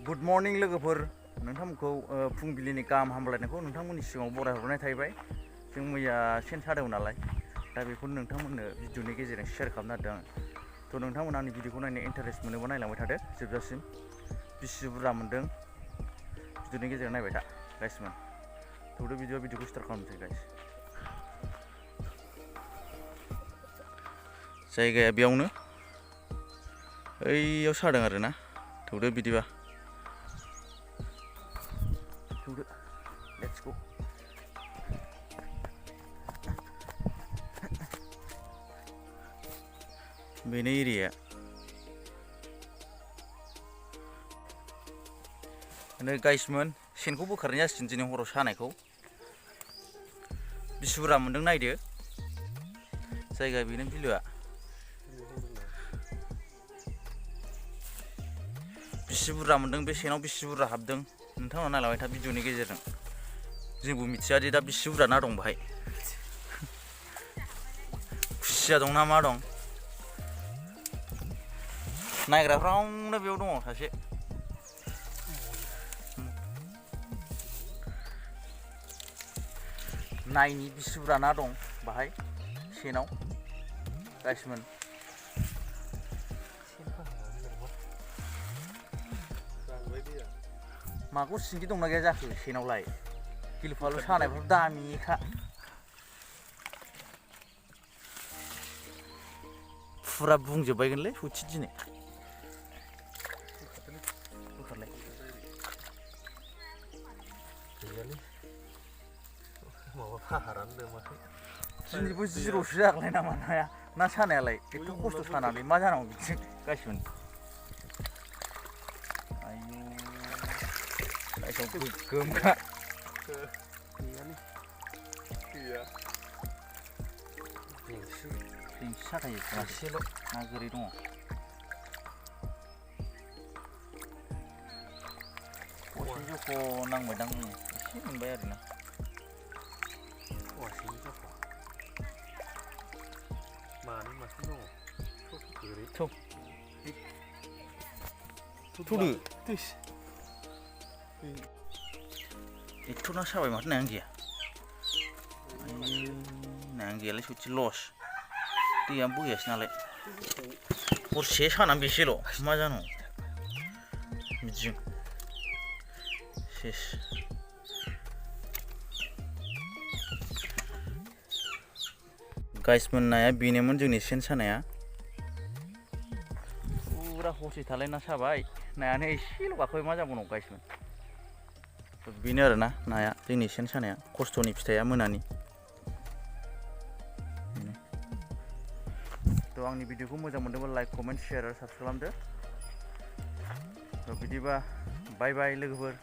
Good morning लोगोफोर नोंथांमोनखौ फुंबिलिनि गाहाम हामलायनायखौ नोंथांमोननि सिगाङाव बरायहरनाय थाबाय। जों मैया सेन सादोंमोन नालाय दा बेखौनो नोंथांमोननो भिडिअनि गेजेरजों शेयार खालामना होदों आं। थ' नोंथांमोना आंनि भिडिअखौ नायनो इन्टारेस्ट मोनोबा नायलांबाय थादो जोबजासिम। बेसे बुरजा मोन्दों भिडिअनि गेजेरजों नायबाय था गाइसमोन। थौदो भिडिअखौ स्टार्ट खालामनोसै गाइस। जायगाया बेयावनो ओइयाव सादों आरोना। थौदो बिदिबा थौदो लेट्स गो। बेनो एरिया नै गाइसमोन सेनखौ बोखारनाय जासिगोन दिनै हराव सानायखौ। बेसे बुरजा मोन्दों नायदो। जायगा बेनो बिलोआ बेसे बुरजा मोन्दों बे सेनाव बेसे बुरजा हाबदों नोंथांमोना नायलांबाय था भिडिअनि गेजेरजों। जोंबो मिथिया दे दा बेसे बुरजा ना दं बाहाय। खुसिया दं ना मा दं नायग्राफ्रावनो बेयाव दङ सासे। नायनि बेसे बुरजा ना दं बाहाय सेनाव गाइसमोन। मागुर सिंगि दंना गैया जाखो सेनावलाय? गिलु-फालु सानायफ्राव दामिखा। फुरा बुंजोबबायगोनलै सथि दिनै। बोखारलाय गैयालै माबा फाहारानो लोमाखै। दिनैबो जिर'सो जागोनलाय नामा नाया ना सानायालाय एथ' खस्थ' सानानै मा जानांगौ बिदिजों गाइसमोन। आयु गाइसाव गोगोमखा। गैयालै गैया बेंसि साखायो एसेल' ना गोरै दङ। फवासे जख' नांबायदां एसे मोनबाय आरोना। फवासेनि जख' मानै माथाम दङ गोरै। थौदो एथ' ना साबाय माथो नायानो गैया। नायानो गैयालै सथि लस। दैयानो बोहैयासै नालाय हरसे सानानै बेसेल' मा जानांगौ बिदिजों सेस। गाइसमोन नाया बेनोमोन जोंनि सेन सानाया। फुरा हरसे थालायना साबाय नायानो एसेल' गाखोबाय मा जाबावनांगौ गाइसमोन। बेनो आरोना नाया जोंनि सेन सानाया खस्थ'नि फिथाइया मोनानि। थ' आंनि भिडिअखौ मोजां मोनदोंबा लाइक कमेन्ट शेयार आरो साबस्क्राइब खालामदो। थ' बिदिबा बाय बाय लोगोफोर।